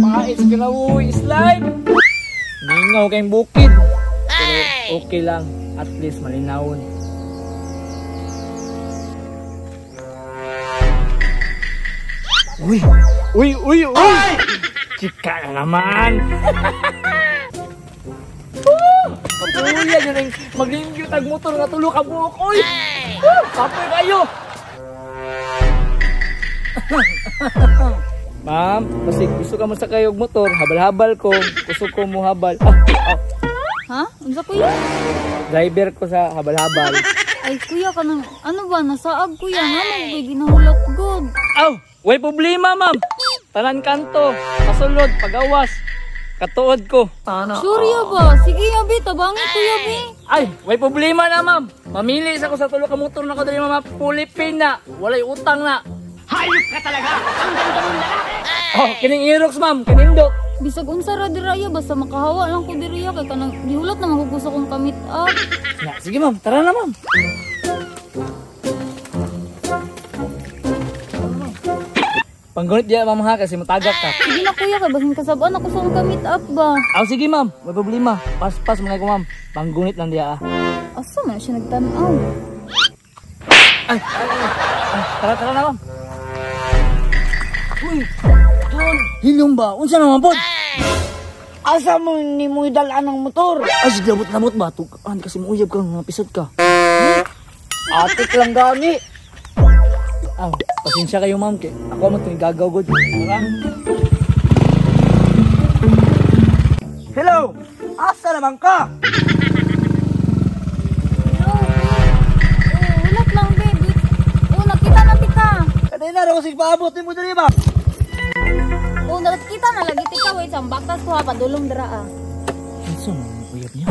Pais kinabuhi is life. Mingaw kayong bukid. Pero okay lang, at least malinawon. Uy! Uy! Uy! Uy! Chika na naman! Kapuya nyo nang maglimpyo tag motor nga tulo ka buok. Uy! Kapoy kayo! Ma'am, kasi gusto ka mo sa kayog motor, habal-habal ko, gusto ko mo habal. Ha? Unsa kuya? Driver ko sa habal-habal. Ay kuya, kanang ano ba, nasaag kuya, nga mo ginahulat god. Aw, way problema ma'am. Tanan kanto, pasulod, pagawas. Katuod ko. Sure ya ba? Sige abi, tabangi kuya bi. Ay, way problema na ma'am. Mamili sa ko sa tulo ka motor na ko diri ma'am, Pulipin na. Walay utang na. Hayop ka talaga! Ang ganda mong lalaki! Oh, kining Aerox ma'am, kinindot. Bisag unsa ra diraya basta makahawa lang ko diriya kay kanang gihulat na man ko sa akong kamit up. Na, sige ma'am, tara na ma'am. Panggunit diya ma'am ha kasi matagak ka. Sige na kuya kay basin kasab-an ako sa akong kamit up ba. Aw sige ma'am, may problema. Paspas mga ko ma'am. Panggunit lang diya ah. Asa man siya nagtan-aw? Ay, ay, ay, ay, tara tara na ma'am. Uy, John, hilong ba? Unsa naman pod? Asa mo ni mo idalaan ang motor? Ay, sige, lamot-lamot ba? Tukaan kasi muuyab ka, mga pisot ka. Atik lang gani. Aw, pasensya kayo ma'am. Kay ako man itong gagaw god. Tara. Hello! Asa naman ka? Hello, babe. Oh, hulat lang babe. Oh, nakita na tika. Kanina raw kasi paabot mo diri ba? Oh, nakita na lagi tika. Wait, ang bakas ko ha, padulong dira ah. Unsa man ang uyab niya?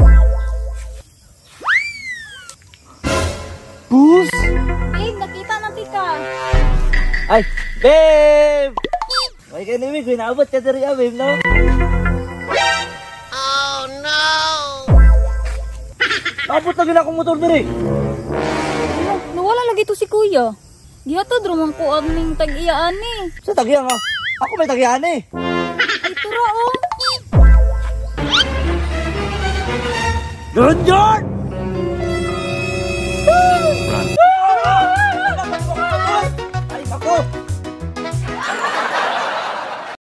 Bus! Babe, nakita na tika. Ay, babe! May kanimi ko inaabot ka diri ah, babe, no? Oh no! Naabot na gina akong motor diri. Ano, nawala lagi to si kuya. Gihatod ra man ko ang tag-iya ani. Sa tag-iya nga. Ako may tag-iya ani. Ay tura oh. John John!